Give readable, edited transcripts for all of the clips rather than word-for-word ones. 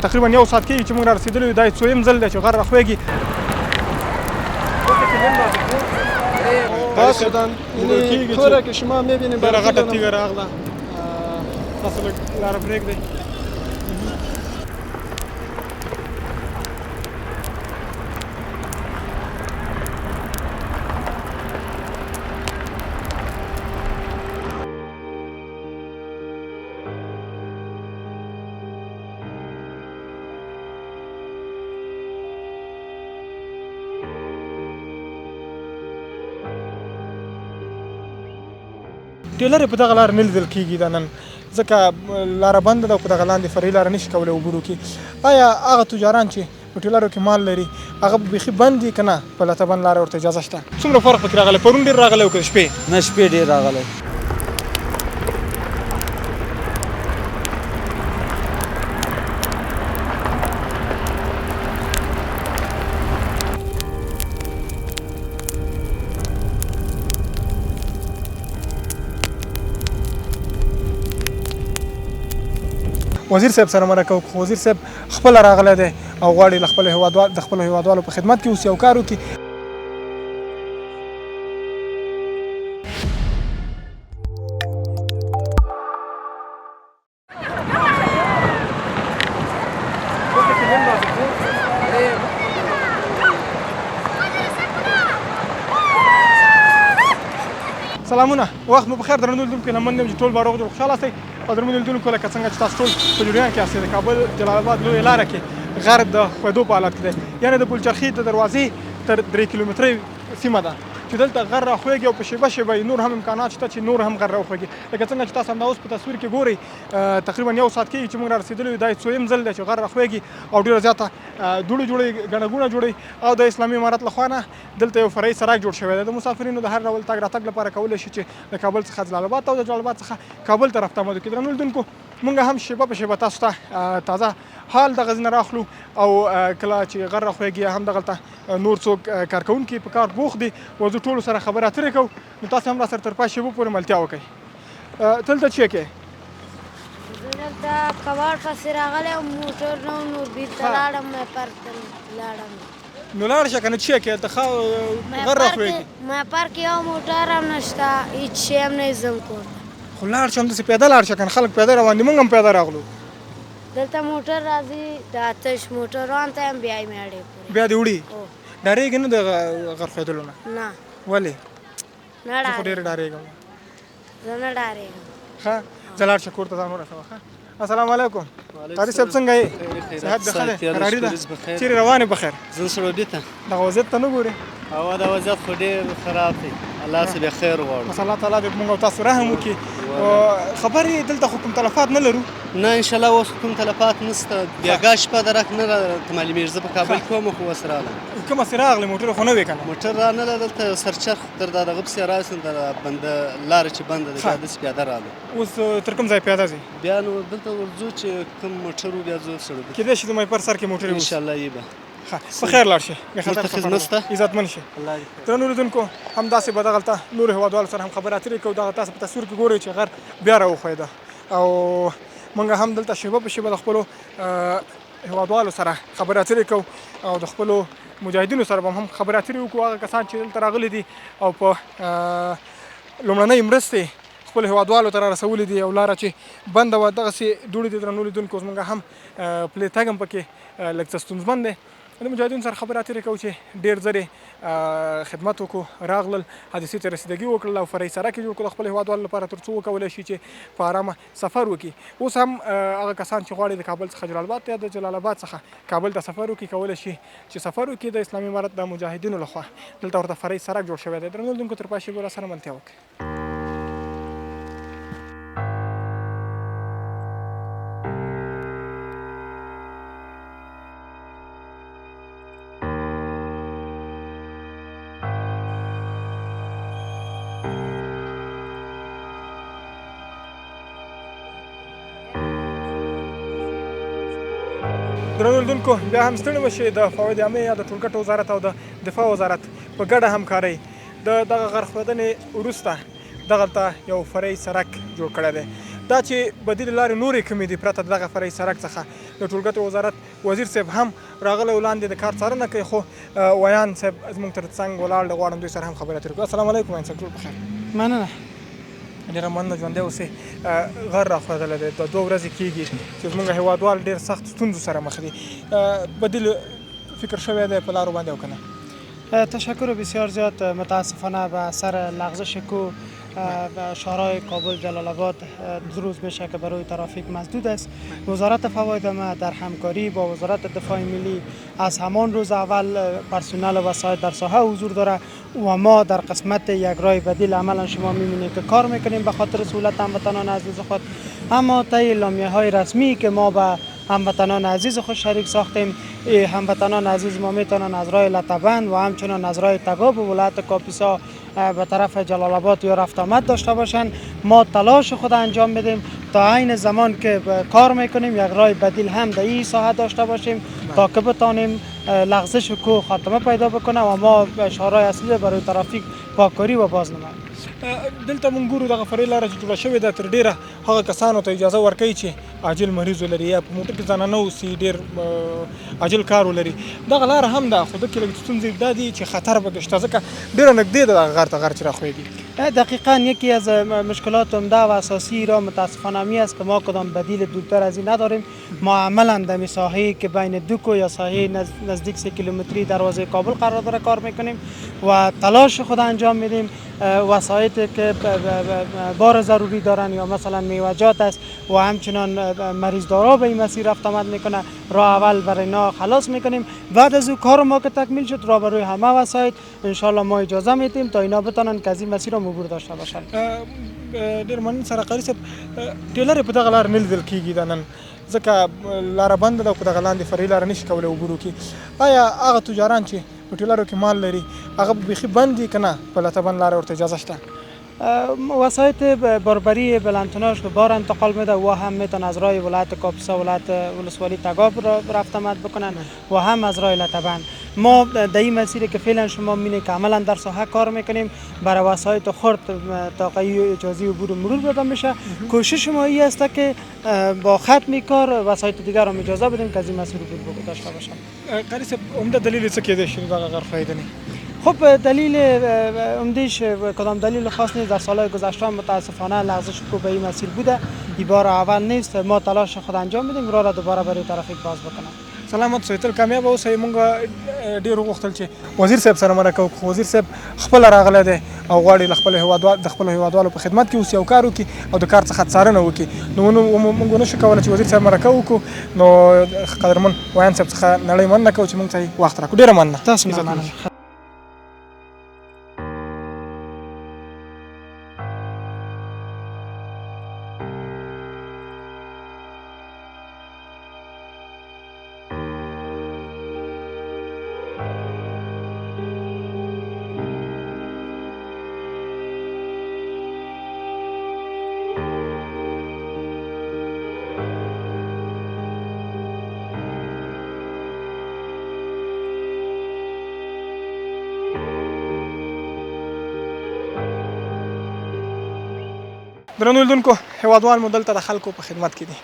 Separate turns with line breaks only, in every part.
تقریبا یو ساعت کېږي چې موږ را رسېدلي یو، دا یې څویم ځل دی چې غر راښویږي.
باز شدن اینی کوره که شما میبینید.
ډېره غټه تیږه راغله، تاسو لږ لاره پرېږدئ. ټیلر په دغه لار نه لیدل کیږي دا نن، ځکه لاره بنده ده او په دغه لاندې فرعي لاره نشي کولی عبور وکړي. آیا هغه تجاران چې په ټیلرو کې مال لري هغه به بیخي بند دي که نه په لته بند لاره ورته اجازه شته؟ څومره فرق پکې راغلی؟ پرون ډېر راغلی او که شپې؟
نه، شپې ډېر راغلی.
وزیر صاحب سره مرکه وکړو. وزیر صاحب خپله راغلی دی او غواړي له خپلو هیوادوال د خپلو هیوادوالو په خدمت کې اوسي او کار وکړي. سلامونه، وخت مو په خیر. درنو لیدونکو، هیله مند یم چې ټول به روغ جوړ خوشحاله اوسئ. او درنو لیدونکو، لکه څنګه چې تاسو ټول په جریان کې یاستئ، د کابل جلال اباد لویې لاره کې غر د ښویدو په حالت کې دی، یعنې د پلچرخي د دروازې تر 3 کیلومترۍ سیمه ده چې دلته غر راښویږي او په شیبه شیبه یې نور هم امکانات شته چې نور هم غر راوښویږي. لکه څنګه چې تاسو همدا اوس په تصویر کې ګورئ، تقریبا یو ساعت کېږي چې موږ را رسېدلي یو، دا یې څویم ځل دی چې غر راښویږي او ډېره زیاته دوړې جوړوي، ګڼه ګوڼه جوړوي. او د اسلامي امارت له خوا نه دلته یو فرعي سړک جوړ شوی دی د مسافرینو د هر ډول تګ راتګ لپاره، کولی شي چې د کابل څخه جلال اباد ته او د جلال اباد څخه کابل طرف ته آمد وکړي. درنو لیدونکو، مونږ هم شیبه په شیبه تاسو ته تازه حال دغه ځینې راخلو او کله چې غر راښویږي یا هم دغلته نور څوک کارکوونکي په کار بوخت دي، ورځو ټولو سره خبرې اترې کوو. نو تاسو هم را سره تر پای شیبو پورې ملتیا وکړئ. ته دلته چیرې کې؟
زه دلته کباړ پسې راغلی وم، موټر نه و، نور بیرته لاړم، مې پارک ته لاړم.
نو لاړ شه که نه، چیرې کې؟ هلته غر راښویږي.
ما پارک یو موټر هم نشته، هیڅ شی هم نه، ځم کور ته.
خو لاړ شه، همداسې پیاده لاړ شه که نه، خلک پیاده روان دي، موږ هم پیاده راغلو.
دلته موټر راځي، د آتش موټروان ته یم، بیا یې مې اړې پورې.
بیا دې وړي؟ ډارېږې نه د غر ښویېدلو نه؟
نه.
ولې؟
نه.
زه خو ډېر ډارېږم.
زه نه ډارېږم.
ښه ځه لاړ شه کور ته ځان ورسوه. ښه، السلام علیکم قاري صاحب، څنګه یې؟ صحت دې ښه دی؟ قراري ده؟ چیرې روان یې؟ په خیر.
زه سعودي ته.
دغه وضعیت ته نه ګورې؟
هوا دا وضعیت خو ډېر خراب دی، الله څخه بیا خیر غواړو.
بس الله تعالی دې موږ او تاسو رحم وکړي. خبر یې دلته خو کوم تلفات نه لرو؟
نه، ان شاء الله اوس کوم تلفات نشته. بیګا شپه درک نه راته معلومېږي، زه په کابل کې وم خو اوس راغلم.
کومه سې راغلې؟ موټر خو نه وې که نه؟
موټر را نه دلته سرچرخ تر دا دغه پسې راشم، دا بنده لاره چې بنده ده، بیا داسې پیاده رالو.
اوس تر کوم ځای پیاده ځې؟
بیا نو دلته ورځو چې کوم موټر و، بیا ځو سړو.
کېدای شي د مایپر سر کې موټر
ان شاء الله یې به.
ښه، په خیر لاړ شي، بې خطر
خدمت شته،
عزتمن شي. درنو لیدونکو، همداسې به دغلته نورو هېوادوالو سره هم خبرې اترې کوو. دغه تاسو په تصویر کې ګورئ چې غر بیا راوښویده او موږ هم دلته شیبه په شیبه د خپلو هېوادوالو سره خبرې اترې کوو او د خپلو مجاهدینو سره به هم خبرې اترې وکړو، هغه کسان چې دلته راغلي دي او په لومړنۍ مرستې خپل هېوادوالو ته را رسولي دي. او لاره چې بنده وه دغسې دوړې دي. درنو لیدونکو، زموږ هم پلی تګ هم پکې لږ څه ستونزمن دی. د مجاهدینو سره خبرې اترې کوو چې ډېر ژر خدمت وکړو، راغلل، حادثې ته رسیدګي وکړل او فرعي سړک یې جوړ کړ د خپل هېوادوالو لپاره، تر څو وکولی شي چې په ارامه سفر وکړي. اوس هم هغه کسان چې غواړي د کابل څخه جلال اباد ته یا د جلال اباد څخه کابل ته سفر وکړي، کولی شي چې سفر وکړي. د اسلامي امارت د مجاهدینو لخوا دلته ورته فرعي سړک جوړ شوی دی. درنو لیدونکو، تر پای شیبو راسره ملتیا وکړئ. درنو لیدونکو، بیا هم ستړي مه شئ. د فواید عامې یا د ټولګټو وزارت او د دفاع وزارت په ګډه همکارۍ د دغه غر ښودنې وروسته دغلته یو فرعي سړک جوړ کړی دی. دا چې بدیلې لارې نورې کومې دي پرته دغه فرعي سرک څخه، د ټولګټو وزارت وزیر صاحب هم راغلی او لاندې د کار څارنه کوي، خو ویاند صاحب زموږ تر څنګ ولاړ دی، غواړم دوی سره هم خبرې اترې وکړو. السلام علیکم ویاند صاحب، ټول په خیر؟
مننه.
ډېره مننه، ژوندی اوسې. غر راښودلی دی، دا دوه ورځې کېږي چې زموږ هېوادوال ډېر سخت ستونزو سره مخ دي، بدیل فکر شوی دی په لارو باندې او که نه؟
تشکر بسیار زیاد. متاسفانه به سر لغزش کو شهرهای کابل جلال آباد دو روز میشه که برای ترافیک مسدود است. وزارت فواید عامه در همکاری با وزارت دفاع ملی از همان روز اول پرسنل و وسایط در ساحه حضور داره و ما در قسمت یک راه بدیل عملا شما میبینید که کار میکنیم به خاطر سهولت هموطنان عزیز خود. اما طی اعلامیه های رسمی که ما به هموطنان عزیز خود شریک ساختیم، هموطنان عزیز ما میتونن از راه لطبند و همچنان از راه تگاب ولایت کاپیسا به طرف جلال آباد یا رفت آمد داشته باشند. ما تلاش خود انجام میدیم تا عین زمان که کار میکنیم یک راه بدیل هم در این ساحه داشته باشیم تا که بتانیم لغزش کو خاتمه پیدا بکنه و ما شهرهای اصلی برای ترافیک پاکاری و بازنماییم.
دلته مونږ ګورو دغه فرعي لاره چې جوړه شوې ده تر ډېره هغه کسانو ته اجازه ورکوي چې عاجل مریض ولري یا په موټر کې زنانه اوسي، ډېر عاجل کار ولري. دغه لاره هم ده، خو دکې لږ ستونزې دا دي چې خطر پکې شته، ځکه ډېره نږدې ده دغه غر ته، غر چې راښویږي.
دقیقا یکی از مشکلات عمده و اساسی را متاسفانه همی است که ما کدام بدیل دورتر از این نداریم. ما عملا در ساحه که بین دو کو یا ساحه نزدیک 3 کیلومتری دروازه کابل قرار داره کار میکنیم و تلاش خود انجام میدیم. وسایط که بار ضروری دارن یا مثلا میوه‌جات است و همچنان مریض دارا به این مسیر رفت آمد میکنه، راه اول برای اینا خلاص میکنیم. بعد از او کار ما که تکمیل شد راه برای همه وسایط انشالله ما اجازه میدیم تا اینا بتونن که از این مسیر عبور داشته باشن.
ډېر مننه سره قاري صاحب. ټیلر په دغه لار نه لیدل کېږي دا نن، ځکه لاره بنده ده او په دغه لاندې فرعي لاره نشي کولی عبور وکړي. آیا هغه تجاران چې په ټیلرو کې مال لري هغه بیخي بند دي که نه په لته بند لاره ورته اجازه شته؟
وسایط باربری بلندتناش که بار انتقال میده و هم میتونن از راه ولایت کاپیسا ولایت ولسوالی تگاب رفت آمد بکنن و هم از راه لتبند. ما در این مسیر که فعلا شما می‌بینید که عملا در ساحه کار میکنیم برای وسایط خرد تا اجازه عبور و مرور داده میشه. کوشش ما این است که با ختم کار وسایط دیگر هم اجازه بدیم که از این مسیر عبور داشته باشن.
قاري صاحب عمده دلیل څه کېدای شي دغه غر ښویېدنې؟
خب دلیل عمدهش کدام دلیل خاص نیست. در سالهای گذشته متاسفانه لغزش کو به این مسیر بوده، این بار اول نیست. ما تلاش خود انجام میدیم راه را دوباره برای ترافیک باز بکنم.
سلامت اوسئ، تل کامیاب اوسئ. مونږ ډېر وغوښتل چې وزیر صاحب سره مرکه وکړو، خو وزیر صاحب خپله راغلی دی او غواړي له خپلو هېوادوال د خپلو هېوادوالو په خدمت کې اوسي او کار وکړي او د کار څخه څارنه وکړي. نو مونږ ونه شو کولی چې وزیر صاحب مرکه وکړو. نو قدرمن ویاند صاحب څخه نړۍ مننه کوو چې مونږ ته یې وخت راکړو. ډېره مننه.
تاسو نه مننه.
درنو لیدونکو، هېوادوال مو دلته د خلکو په خدمت کې دي،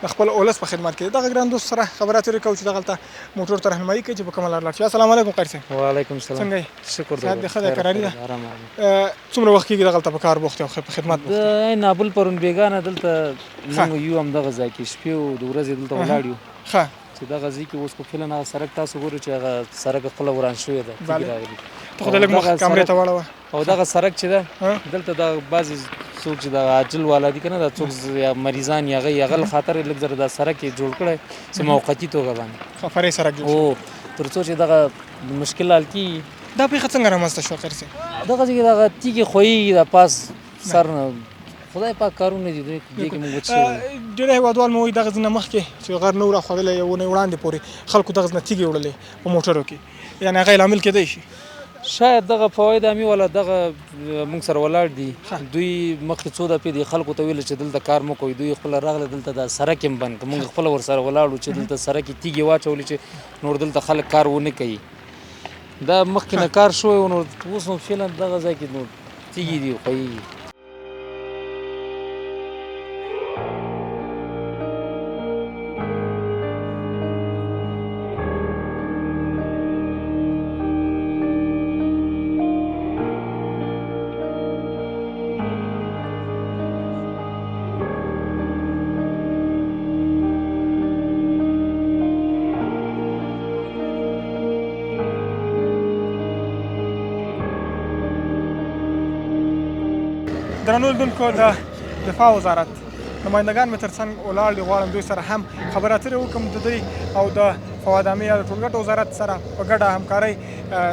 د خپل اولس په خدمت کې دي. دغه ګران دوست سره خبرې اترې کوو چې دغلته موټر ته رهنمایي کوي چې په کومه لار لاړ شي. السلام علیکم قاري صاحب.
وعلیکم السلام.
څنګه یې؟
شکر
صحت دې ښه دی؟ کراري ده؟
آرام آرام.
څومره وخت کېږي دغلته په کار بوخت یې او په خدمت بوخت یې؟
د نابل پرون بېګانه دلته موږ یو همدغه ځای کې شپې او د ورځې دلته ولاړ یو.
ښه.
چې دغه ځای کې اوس خو فعلاً هغه سړک تاسو ګورئ چې هغه سړک خپله وران شوی دی، تیږې راغلي.
ته خو د لږ مخ کمرې ته واړوه.
او دغه سړک چې ده دلته دا بعضې څوک چې دا عاجل والا دي که نه، دا څوک یا مریضان یا هغه یا هغه له خاطر یې لږ ذره دا سړک یې جوړ کړی چې موقتي توګه باندې.
ښه، فرعي سړک جوړ شوی.
هو، تر څو چې دغه مشکل حل کېږي.
دا پېښه څنګه رامنځته شوه قاري صاحب؟
دغه ځای کې دغه تیږې ښویېږي، دا پاس سر نه خدای پاک کارونه دي، دې کې موږ څه وایو.
ډېری هېوادوال مو وایي دغه ځینې مخکې چې غر نه و راښودلی یو اونۍ وړاندې پورې خلکو دغه ځینې تیږې وړلې په موټرو کې، یعنې هغه یې لامل کېدای شي.
شاید دغه فواید عامې والا دغه موږ سره ولاړ دي. دوی مخکې څو دفعې دې خلکو ته ویل چې دلته کار مه کوئ، دوی خپله راغله دلته دا سړک یې هم بند کړ. موږ خپله ورسره ولاړو چې دلته سړک یې تیږې واچولې چې نور دلته خلک کار ونه کوي. دا مخکې نه کار شوی و، نو اوس نو فعلا دغه ځای کې نو تیږې دي ښویېږي.
درنو لیدونکو، د دفاع وزارت نمایندګان مې ترڅنګ ولاړ دي، غواړم دوی سره هم خبرې اترې وکړم. د دوی او د فواد عامې یا د ټولګټو وزارت سره په ګډه همکارۍ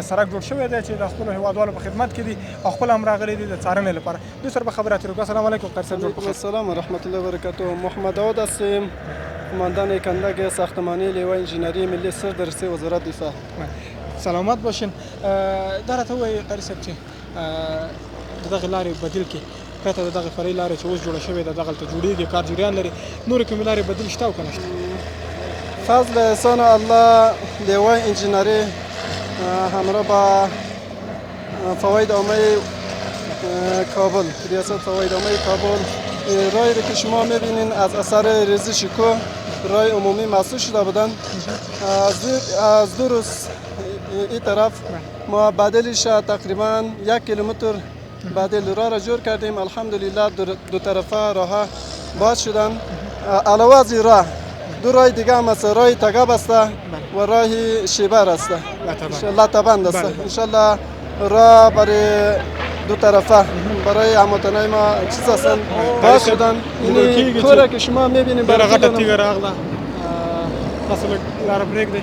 سړک جوړ شوی دی چې د خپلو هیوادوالو په خدمت کې دي او خپله هم راغلي دي د څارنې لپاره. دوی سره به خبرې اترې وکړو. السلام علیکم قاری صاحب، جوړ په خیر.
السلام ورحمت الله وبرکاته. محمد داود هستیم، قماندان کندک ساختمانی لیوای انجینری ملی سر در رسې وزارت دفاع.
سلامت باشین. دا راته ووایئ قاري صاحب چې د دغې لارې بدیل کې پرته د دغې فرعي لارې چې اوس جوړه شوې ده دغلته جوړېږي، کار جریان لري، نورې کومې لارې بدیل شته او که نشته؟
فضل احسان الله لیوای انجینری همراه با فواید عامه کابل، ریاست فواید عامه کابل، راهی رو که شما میبینین از اثر ریزش کوه راه عمومی مسدود شده بودن. از 2 روز این طرف ما بدلش تقریبا 1 کیلومتر بدل راه را جور کردیم. الحمدلله دو طرفه راه باز شدن. علاوه از این راه 2 راه دیگه هم است، راه تگاب است و راه شیبر است، لطبند است. انشالله راه برای دو طرفه برای هموطنای ما چیز هستن باز شدن. این کوره که شما میبینید
ډېره غټه تیږه راغله، تاسو لږ لاره پرېږدئ.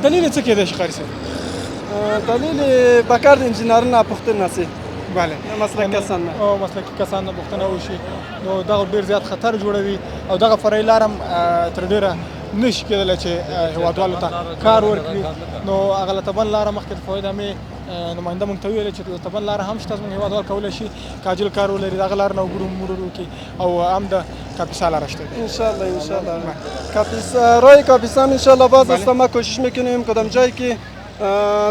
دلیل یې څه کېدای شي قاري صاحب؟
دلیل بکر انجینران پوښتنه سي.
بله،
مسلکي کسان نه،
او مسلکي کسان نه پوښتنه وشي، نو دغه ډېر زیات خطر جوړوي او دغه فرعي لار هم تر ډېره نشي کېدلی چې هیوادوالو ته کار ورکړي. نو هغه لتبن لاره مخکې د فواید عامې نماینده مونږ ته وویل چې لتبن لاره هم شته، زموږ هیوادوال کولی شي کاجل کار ولري، دغه لار نه وګورو مرور وکړي، او هم د کاپیسا لاره شته.
انشالله انشالله کاپیسا، راه کاپیسا هم انشالله باز است. ما کوشش میکنیم کدام جایی که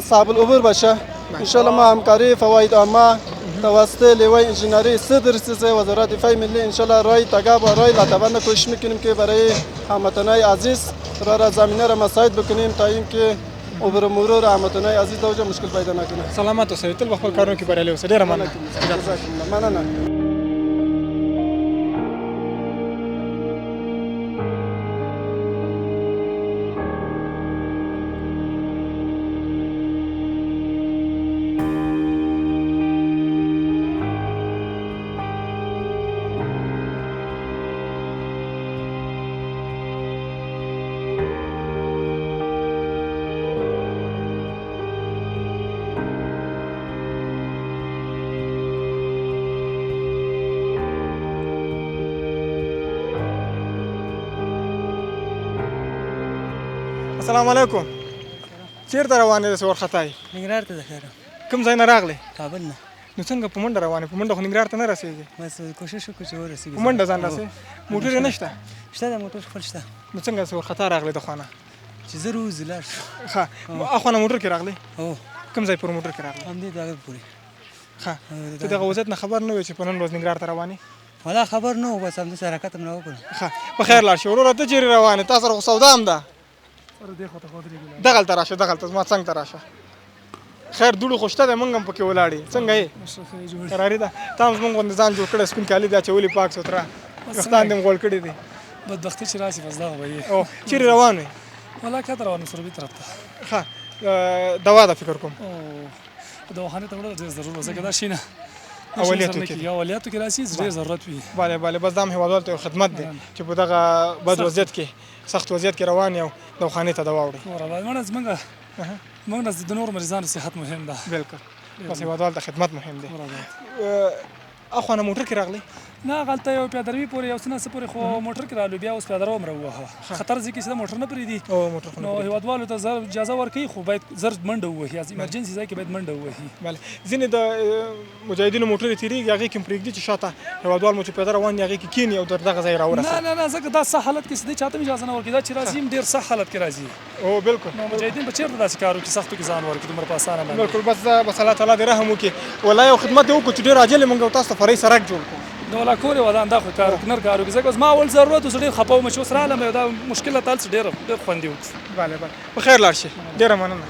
صعب العبور باشه انشالله ما همکاری فواید عامه توسط لیوای انجینری صدر سیسه وزارت دفاع ملی انشالله راه تگاب و راه لطبند کوشش میکنیم که برای هموطنای عزیز راه را زمینه را مساعد بکنیم تا اینکه عبور مرور هموطنای عزیز در اونجا مشکل پیدا نکنه.
سلامت اوسئ، تل په خپل کارونو کې بریالي اوسئ. ډېره مننه.
مننه.
السلام علیکم. چیرته روان یې داسې وارخطا یې؟
ننګرهار ته ځه.
کوم ځای نه راغلې؟
کابل نه.
نو څنګه په منډه روان یې؟ په منډه خو ننګرهار ته نه رسېږې.
بس کوشش وکړو چې ورسېږو.
په منډه ځان رسې؟ موټر یې نشته؟
شته ده، موټر خپل شته.
نو څنګه داسې وارخطا راغلې د خوا نه؟
چې زر ووځو لاړ شو.
ښه، اخوا نه موټر کې راغلې؟
هو.
کوم ځای پورې موټر کې راغلې؟
همدې دغه پورې.
ښه، ته دغه وضعیت نه خبر نه وې چې په نن ورځ ننګرهار ته روان یې؟
ولا خبر نه و، بس همداسې حرکت هم راوکړو.
ښه، په خیر لاړ شې. وروره ته چېرې روان یې؟ تا سره خو سودا هم ده. دغلته راشه، دغلته زما څنګ ته راشه. خیر دوړو خو شته دی، موږ هم پکې ولاړ یې. څنګه یې؟ قراري ده. تا هم زموږ غوندې ځان جوړ کړی، سپین کالي دې اچولي، پاک سوتره، ویښتان دې هم غوړ کړي دي.
بدبختي چې راشي بس دغه به یې.
او چېرې روان وې؟
ولا کښته روان یم، سوربي طرف ته.
ښه، دوا ده فکر کوم.
دواخانې ته وړل ډېر ضرور و، ځکه دا شي نه
اولیاتو کې
اولیاتو کې راشي ډېر ضرورت وي.
بله بله، بس دا هم هېوادوالو ته یو خدمت دی چې په دغه بد وضعیت کې، سخت وضعیت کې روان یې او دواخانې ته دوا وړي.
مړه زمونږ موږ نه د نورو مریضانو صحت مهم ده.
بالکل، بس هېوادوالو ته خدمت مهم دی. اخوا نه موټر کې راغلی؟
نه، هغلته یو پیادروي پورې یو څه نه څه پورې خو موټر کې رالو، بیا اوس پیادرو هم راووهه. خطر ځای کې چې موټر نه پرېږدي، نو هېوادوالو ته زر اجازه ورکوي، خو باید زر منډه ووهي، از ایمرجنسي ځای کې باید منډه ووهي.
بله، ځینې د مجاهدینو موټرې تېرېږي، هغې کې هم پرېږدي چې شاته هېوادوال مو چې پیاده روان دي هغې کې کښېني او تر دغه ځای راورسوي.
نه نه نه، ځکه دا سخت حالت کې چې دی چاته هم اجازه نه ورکوي، دا چې راځي هم ډېر سخت حالت کې راځي.
او بالکل،
نو مجاهدین به چېرته داسې کار وکړي، سختو کې ځان ورکړي دومره په اسانه باندې.
بالکل، بس بس الله تعالی دې رحم وکړي. والله یو خدمت دې وکړو چې ډېر عاجل موږ تاسو ته فرعي سړک جوړ کړو.
نو ولا کور یې ودان، دا خو کار نر کار وکړي، ځکه زما اول ضرورت اوس ډېر خفه وم چې اوس رالم، دا مشکل راته حل شي، ډېر ډېر خوند یې وکړي.
بله بله، په خیر لاړ شي، ډېره مننه.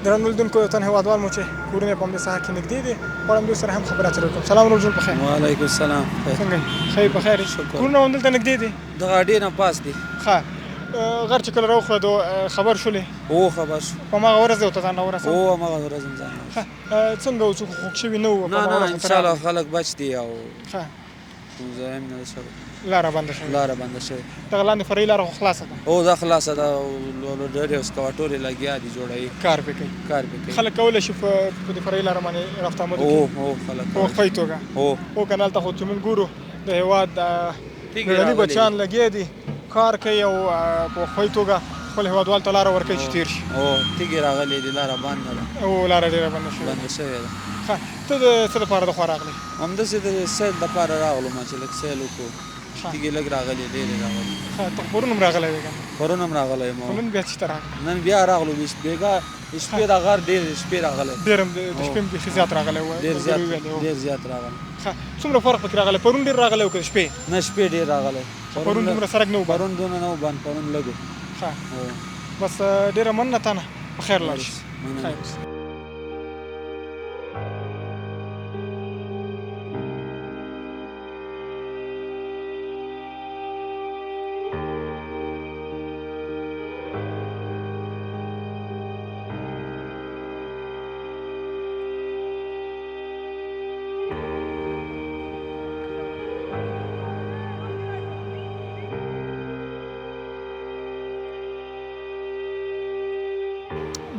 درنو لیدونکو یو تن هیوادوال مو چې کورونه یې په همدې ساحه کې نږدې دي، غواړم دوی سره هم خبرې اترې وکړم. سلام ورور جوړ په خیر.
وعلیکم السلام.
څنګه یې؟ ښه یې په خیر یې؟
شکر.
کورونه همدلته نږدې دي؟
دغه اډې نه پاس دي.
ښه غر چې کله راوښویدو خبر شولې؟
هو خبر شو.
په هماغه ورځ دې ورته ځان راورساوه؟
هو هماغه ورځ مې ځان راورساوه.
ښه څنګه و، څوک خوږ شوي نه وو؟
نه نه ان شاء الله خلک بچ دي او
ښه
کوم ځای هم نه شوی.
لاره بنده شوې؟
لاره بنده شوې.
دغه لاندې فرعي لاره خو خلاصه ده؟
هو دا خلاصه ده او لوډرې او سکواټورې لګیا دي جوړوي.
کار پرې کوي؟
کار پرې کوي.
خلک کولی شي په دې فرعي لاره باندې رفت آمد وکړي؟
هو هو خلک
په وقفه یي توګه؟
هو.
هو که نه هلته خو چې موږ ګورو د هېواد میړني بچیان لګیا دي کار کوي او په وقفه یي توګه خپل هېوادوال ته لاره ورکوي چې تېر شي.
هو تیږې راغلې دي لاره بنده ده.
هو لاره ډېره بنده شوې ده.
بنده شوې ده.
ښه ته د څه لپاره دخوا راغلې؟
همداسې د سیل لپاره راغلو ما چې لږ سیل وکړو.
ښه.
تیږې لږ راغلې ډېرې راغلې.
ښه ته خو پرون هم راغلی وې که نه؟
پرون هم راغلی یم.
خو نن بیا چېرته راغلې؟
نن بیا راغلو بېګا شپې دا غر ډېر شپې راغلی.
ډېر هم د شپې هم بیخي زیات راغلی و.
ډېر زیات ډېر زیات راغلی.
ښه څومره فرق پکې راغلی؟ پرون ډېر راغلی و که د شپې؟
نه شپې ډېر راغلی.
پرون دومره سرک نه و بند؟
پرون دونه نه و بند پرون لږ و.
ښه بس ډېره مننه تا نه په خیر لاړ شې.
مننه.
خیر اوسې.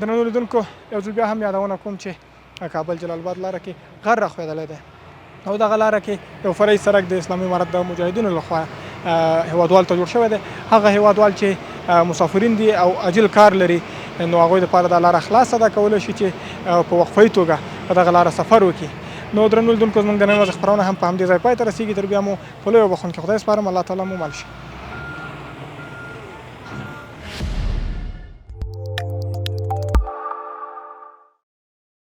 درنو لیدونکو یو ځل بیا هم یادونه کوم چې کابل جلال آباد لاره کې غر راښویدلی دی او دغه لاره کې یو فرعي سرک د اسلامي امارت د مجاهدینو لخوا هیوادوال ته جوړ شوی دی. هغه هیوادوال چې مسافرین دي او عاجل کار لري نو هغوی دپاره دا لاره خلاصه ده، کولی شي چې په وقفه توګه په دغه لاره سفر وکړي. نو درنو لیدونکو زموږ د نن ورځې خپرونه هم په همدې ځای پای ته رسیږي. تر بیا مو په لوی بخښونکي خدای سپارم. الله تعالی مو مل شي.